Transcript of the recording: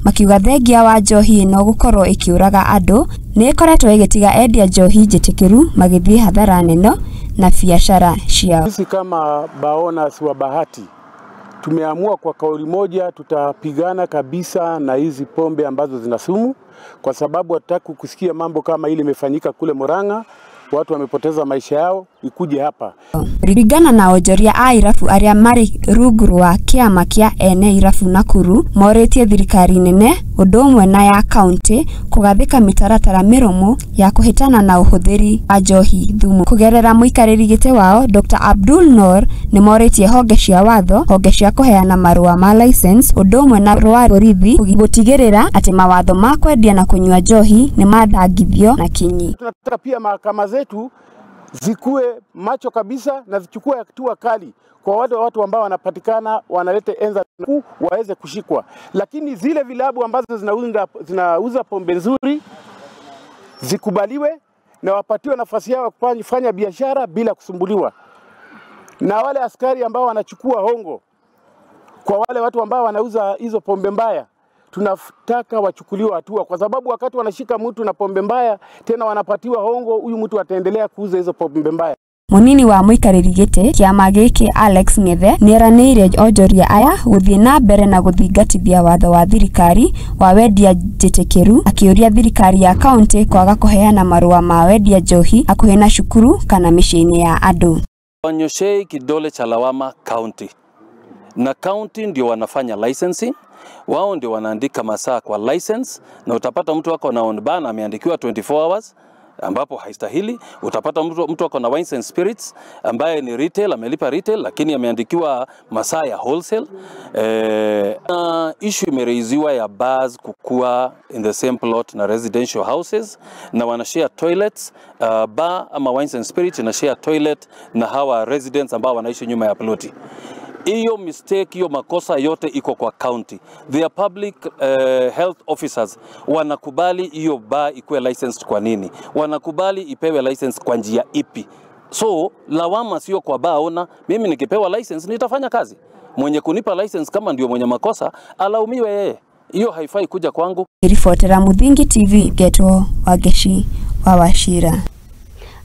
Makiuga thengia wa njohi ĩno gũkorwo ĩkĩũraga andũ, nĩ ĩkoretwo ĩgĩtiga endia njohi njĩtĩkĩru magĩthiĩ hathara nene na biacara ciao. Sisi kama bar owners wa Bahati tumeamua kwa kauli moja, tutapigana kabisa na hizi pombe ambazo zina sumu, kwa sababu hatutaki kusikia mambo kama ile imefanyika kule Murang'a, watu wamepoteza maisha yao, ikuje hapa. Ringana na onjoria a irabu arĩa marĩ rungu rwa kĩama kĩa ene irabu Nakuru morĩtie thirikari nene ũndũ ũmwe na ya kaunti kũgathĩka mĩtaratara mĩrũmu ya kũhĩtana na ũhũthĩri wa njohi thumu. Kũgerera mũikarĩri gĩtĩ wao Dr. Abdul Noor nĩ morĩtie honge cia watho, honge cia kũheana marũa ma license ũndũ ũmwe na rwa borithi gũtigĩrĩra atĩ mawatho ma kwendia na kũnyua njohi nĩ mathangithio na kinyi. Tunataka pia mahakama zetu zikuwe macho kabisa na zichukue hatua kali kwa wale watu ambao wanapatikana wanaleta enza waweze kushikwa. Lakini zile vilabu ambazo zinauza pombe nzuri zikubaliwe na wapatiwe nafasi yao kufanya biashara bila kusumbuliwa. Na wale askari ambao wanachukua hongo kwa wale watu ambao wanauza hizo pombe mbaya, tunataka wachukuliwe hatua, kwa sababu wakati wanashika mtu na pombe mbaya tena wanapatiwa hongo, huyu mtu ataendelea kuuza hizo pombe mbaya. Munini wa mũikarĩri gĩtĩ kĩama gĩkĩ Alex Ngethe nĩeranĩire onjoria aya gũthiĩ na mbere na gũthingatithia watho wa thirikari wa wendia njĩtĩkĩru, akĩũria thirikari ya kaunti kwaga kũheana marũa ma wendia njohi hakuhĩ na cukuru kana mĩciĩ-inĩ ya andũ. Wanyoshei kidole cha lawama county, na county ndio wanafanya licensing, wao ndio wanaandika masaa kwa license, na utapata mtu wako na on bar ameandikiwa 24 hours ambapo haistahili. Utapata mtu wako na wines and spirits ambaye ni retail, amelipa retail lakini ameandikiwa masaa ya wholesale. Issue imereiziwa ya bars kukua in the same plot na residential houses, na wanashare toilets. Bar ama wines and spirits ina share toilet na hawa residents ambao wanaishi nyuma ya ploti. Hiyo mistake, hiyo makosa yote iko kwa county. Their public health officers wanakubali hiyo bar ikuwe licensed kwa nini? Wanakubali ipewe license kwa njia ipi? So lawama sio kwa bar owner. Mimi nikipewa license nitafanya kazi. Mwenye kunipa license kama ndio mwenye makosa alaumiwe yeye. Hiyo haifai kuja kwangu. Ripotera Muthingi TV, Getwo Wangechi wa Wachira.